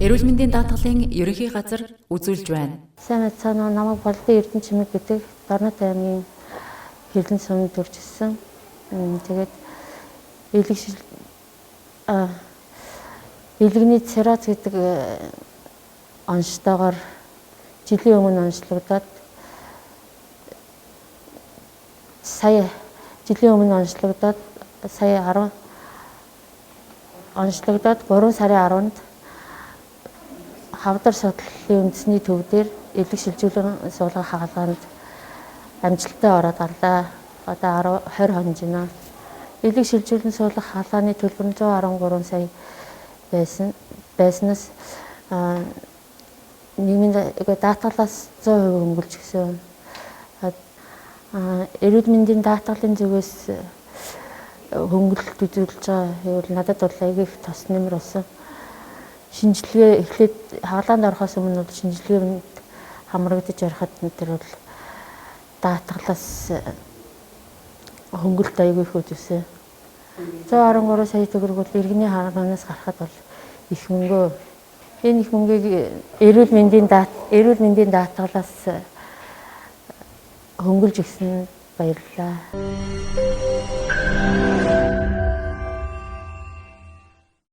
Эрүүл мэндийн даатгалын ерөнхий газар үзүүлж байна. Сайн байцгаана уу? Намайг Болдын Эрдэнэ чимэг гэдэг Дорнод аймгийн Хэрлэн сумд төрж ирсэн. Тэгээд элэгний цирроз гэдэг онцтойгоор жилийн өмнө онцлогдоод сая жилийн өмнө онцлогдоод сая 10 онцлогдоод 3 сарын 10-нд хавдар судлалын үндэсний төв дээр элэг шилжүүлэн суулгах хагалгаанд амжилттай ороод гарлаа. Одоо 20 хоног байна. Элэг шилжүүлэн суулгах хагалгааны төлбөр нь 113 сая байснаас нийгмийн даатгалаас 100% хөнгөлж өгсөн. Эрүүл мэндийн даатгалын зүгээс хөнгөлөлт үзүүлж байгаа гэвэл надад бол аягүй их тос нэмэр болсон. Шинжилгээ эхлээд хагалгаанд орохоос өмнө бол шинжилгээнд хамрагдаж ярихад тэр бол даатгалаас хөнгөлөлт аягүй их үзүүлсэн. 113 сая төгрөг бол иргэний хагалгаанаас гарахад бол их мөнгөө. Энэ их мөнгийг эрүүл мэндийн даатгалаас хөнгөлж өгсөн, баярлалаа.